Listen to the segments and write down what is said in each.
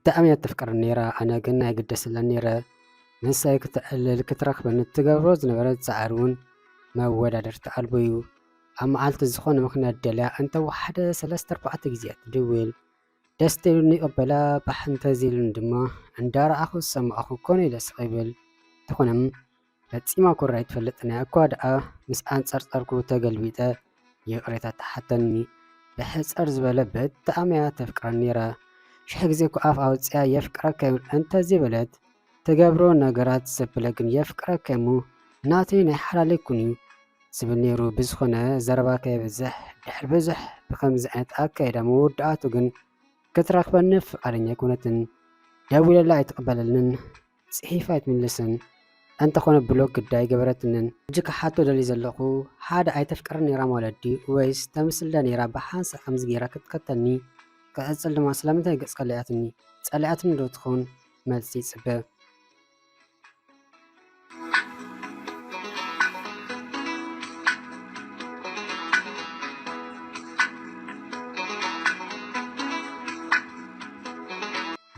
ብጣዕሚ እያ ተፍቅረኒ ነይራ፣ ኣነ ግን ኣይግደሰላን ነይረ። ንሳይ ክተዕልል ክትረኽበኒ ትገብሮ ዝነበረት ጻዕሪ እውን መወዳደርቲ ኣልቦ እዩ። ኣብ መዓልቲ ዝኾነ ምኽንያት ደልያ እንተወሓደ ሰለስተ ኣርባዕተ ግዜ እያ ትድውል። ደስ ተይሉኒ ይቕበላ፣ ባሕ እንተዘይሉኒ ድማ እንዳረኣኹ ዝሰማዕኹ ኮነ ኢለ ስቕ ይብል። እንተኾነ ፈጺማ ኩራ ኣይትፈልጥን እያ። እኳ ደኣ ምስ ኣንጸርጸርኩ ተገልቢጠ ይቕሬታ ትሓተኒ። ብሕጽር ዝበለ ብጣዕሚ እያ ተፍቅረኒ ነይራ። ሽሕ ግዜ እኮ ኣፍ ኣውጺኣ የፍቅረካ እየ እውን እንተዘይበለት፣ ትገብሮ ነገራት ዘብለ ግን የፍቅረካ እየ እሞ ናተይ ናይ ሓላለይ ኩን እዩ ዝብል ነይሩ። ብዝኾነ ዘረባ ከየብዝሕ፣ ድሕሪ ብዙሕ ብኸምዚ ዓይነት ኣካይዳ መወዳእቱ ግን ክትረኽበኒ ፍቓደኛ ኣይኮነትን። ደዊለላ ኣይትቕበለልንን፣ ጽሒፋ ኣይትምልስን። እንተኾነ ብሎክ ግዳ ኣይገበረትንን። ሕጂ ክሓቶ ደልየ ዘለኹ፣ ሓደ ኣይተፍቅርን ነይራ ማለት ድዩ? ወይስ ተምስል ዶ ነይራ ብሓንሳእ ከምዚ ገይራ ክትከተኒ? ክቕጽል ድማ ስለምንታይ ገጽ ከሊኣትኒ? ጸሊኣትኒ ዶ ትኸውን? መልሲ ይጽበ።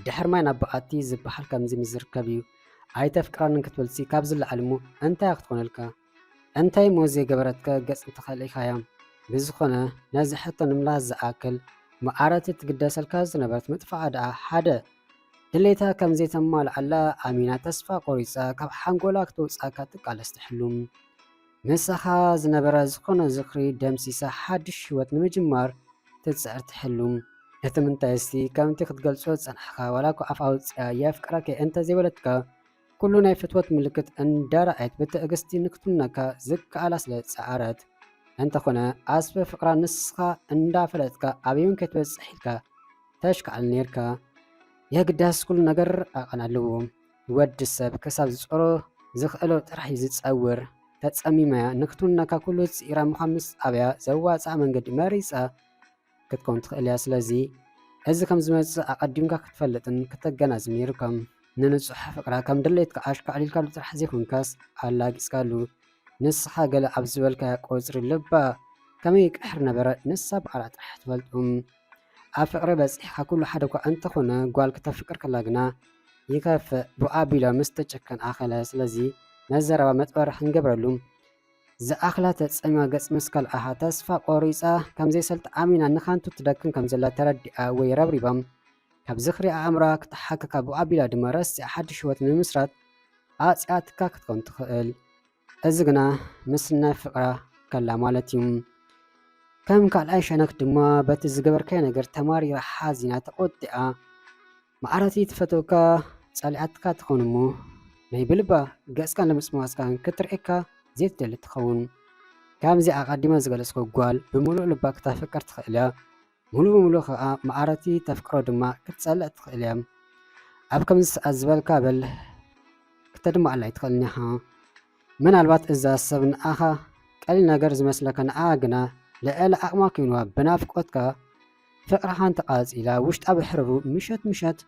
ድሕሪ ማይ ናብ በኣቲ ዝበሃል ከምዚ ምስ ዝርከብ እዩ። ኣይተፍቅረንን ክትብልሲ ካብዚ ንላዕሊ እሞ እንታይ ክትኾነልካ? እንታይ እሞ ዘይገበረትካ ገጽ እንተኸሊእካያ? ብዝኾነ ነዚ ሕቶ ንምምላስ ዝኣክል፣ መኣረቲ ትግደሰልካ ዝነበረት ምጥፋኣ ደኣ ሓደ ድሌታ ከም ዘይተማልኣላ ኣሚና ተስፋ ቆሪጻ ካብ ሓንጎላ ክተውጽኣካ ትቃለስ ትሕሉም። ምሳኻ ዝነበረ ዝኾነ ዝኽሪ ደምሲሳ ሓድሽ ህይወት ንምጅማር ትጽዕር ትሕሉም። እቲ ምንታይሲ ከምቲ ክትገልጾ ዝጸናሕካ ዋላ እኳ ኣፍ ኣውጺኣ የፍቅረኪ እንተ ዘይበለትካ፣ ኩሉ ናይ ፍትወት ምልክት እንዳረኣየት ብትዕግስቲ ንክትውነካ ዝከኣላ ስለ ዝጸዓረት። እንተኾነ ኣስበ ፍቕራ ንስኻ እንዳፈለጥካ ኣበይ እውን ከይትበጽሕ ኢልካ ተሽካዕል ኔርካ። የግዳስ ኩሉ ነገር ኣቐን ኣለዎ። ወዲ ሰብ ክሳብ ዝጸሮ ዝኽእሎ ጥራሕ እዩ ዝጸውር። ተጸሚማያ ንክትውነካ ኩሉ ጽኢራ ምዃን ምስ ኣብያ ዘዋጽኣ መንገዲ መሪጻ ክትከውን ትኽእል እያ። ስለዚ እዚ ከም ዝመጽእ ኣቐዲምካ ክትፈልጥን ክተገናዝብ ነይሩካ። ንንጹሕ ፍቕራ ከም ድሌትካ ኣሽካዕሊልካሉ ጥራሕ ዘይኮንካስ ኣላጊጽካሉ። ንስኻ ገለ ኣብ ዝበልካያ ቁጽሪ ልባ ከመይ ይቅሕር ነበረ ንሳ ባዕላ ጥራሕ ትፈልጡ። ኣብ ፍቕሪ በጺሕካ ኩሉ ሓደ እኳ እንተኾነ ጓል ክተፍቅር ከላ ግና ይከፍእ ብኡ ኣቢላ ምስ ተጨከን ኣኸለ። ስለዚ ነዚ ዘረባ መጥበሪ ክንገብረሉ ዝኣኽላ ተጸሚማ ገጽ ምስ ከልኣኻ ተስፋ ቆሪጻ ከም ዘይሰልጥ ኣሚና ንኻንቱ ትደክም ከም ዘላ ተረዲኣ ወይ ረብሪባ ካብ ዝኽሪ ኣእምሮኣ ክትሓክካ ብኡ ኣቢላ ድማ ረሲዓ ሓድሽ ህይወት ንምምስራት ኣጽያትካ ክትኮን ትኽእል። እዚ ግና ምስ ናይ ፍቕራ ከላ ማለት እዩ። ከም ካልኣይ ሸነኽ ድማ በቲ ዝገበርካዮ ነገር ተማሪራ ሓዚና ተቖጢዓ መዓረቲ ትፈትወካ ጸሊኣትካ ትኸውን እሞ ናይ ብልባ ገጽካን ለምጽማስካን ክትርእየካ ዘይትደሊ ትኸውን። ከምዚ ኣቐዲመ ዝገለጽኩ ጓል ብምሉእ ልባ ክተፍቅር ትኽእል እያ። ሙሉ ብምሉእ ከኣ መዓረቲ ተፍቅሮ ድማ ክትጸልእ ትኽእል እያ። ኣብ ከምዚ ሰዓት ዝበልካ በል ክተድምዓላ ኣይትኽእልን ኢኻ። ምናልባት እዛ ሰብ ንኣኻ ቀሊል ነገር ዝመስለካ ንኣ ግና ልዕሊ ዓቕማ ኮይንዋ ብናፍቆትካ ፍቕርኻን ተቓጺላ ውሽጣ ብሕርሩ ምሸት ምሸት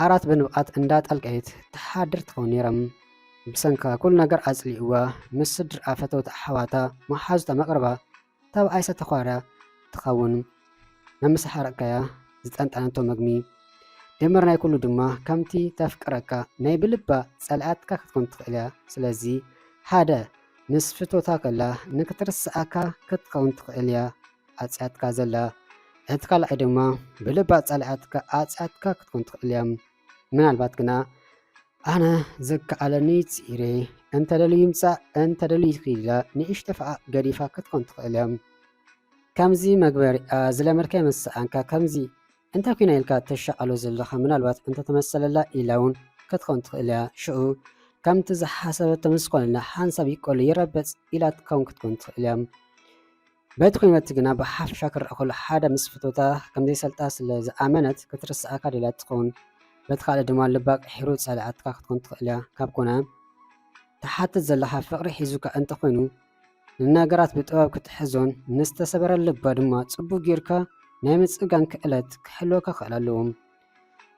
ዓራት ብንብዓት እንዳጠልቀየት ትሓድር ትኸውን ነይራ። ብሰንካ ኩሉ ነገር ኣጽሊእዋ ምስ ስድርኣ ፈተውታ ኣሕዋታ መሓዙታ መቕርባ ተባኣይሳ ተዃርያ ትኸውን። መምስ ሓረቕካያ ዝጠንጠነቶ መግሚ ድምር ናይ ኩሉ ድማ ከምቲ ተፍቅረካ ናይ ብልባ ጸልኣትካ ክትኮን ትኽእል እያ። ስለዚ ሓደ ምስ ፍቶታ ከላ ንክትርስኣካ ክትከውን ትኽእል እያ ኣጽያትካ ዘላ። እቲ ካልኣይ ድማ ብልባ ጸልኣትካ ኣጽያትካ ክትኮን ትኽእል እያ። ምናልባት ግና ኣነ ዘከኣለኒ ጽኢረ እንተደልዩ ይምጻእ እንተደልዩ ይኺድ ኢላ ንእሽቶ ፈኣ ገዲፋ ክትኮን ትኽእል እያ። ከምዚ መግበሪኣ ዝለመድካዮ ምስ ሰኣንካ ከምዚ እንታይ ኮይና ኢልካ ተሻቐሎ ዘለኻ ምናልባት እንተተመሰለላ ኢላ እውን ክትኮን ትኽእል እያ። ሽኡ ከምቲ ዝሓሰበቶ ምስ ዝኾነላ ሓንሳብ ይቀሎ ይረበጽ ኢላ ትከውን ክትኮን ትኽእል እያ። በቲ ኩነቲ ግና ብሓፈሻ ክረኣ ከሎ ሓደ ምስ ፍቶታ ከም ዘይሰልጣ ስለ ዝኣመነት ክትርስኣካ ደልያ ትኸውን። በቲ ካልእ ድማ ልባ ቀሒሩ ጸላኣትካ ክትኮን ትኽእል እያ። ካብ ኮነ ትሓትት ዘለኻ ፍቕሪ ሒዙካ እንተኾይኑ ንነገራት ብጥበብ ክትሕዞን ንዝተሰበረ ልባ ድማ ጽቡቕ ጌርካ ናይ ምጽጋን ክእለት ክሕልወካ ክኽእል ኣለዎ።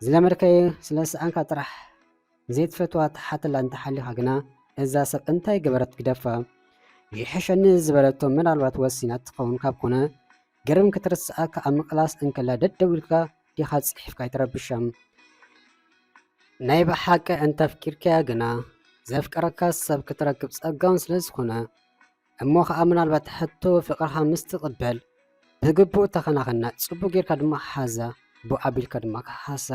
ዝለመድካዮ ስለ ዝሰኣንካ ጥራሕ ዘይትፈትዋ ትሓተላ እንተሓሊኻ ግና እዛ ሰብ እንታይ ገበረት ግደፋ። ይሕሸኒ ዝበለቶ ምናልባት ወሲና ትኸውን ካብ ኮነ ግርም ክትርስኣካ ኣብ ምቕላስ እንከላ ደደው ኢልካ ዲኻ ጽሒፍካ ኣይትረብሻ። ናይ ብሓቂ እንተፍቂርካያ ግና፣ ዘፍቀረካ ሰብ ክትረክብ ጸጋውን ስለ ዝኾነ፣ እሞ ኸኣ ምናልባት ሕቶ ፍቕርኻ ምስ ትቕበል፣ ብግቡእ ተኸናኸና፣ ጽቡቕ ጌርካ ድማ ሓዛ፣ ብኡ ኣቢልካ ድማ ክሓሳ።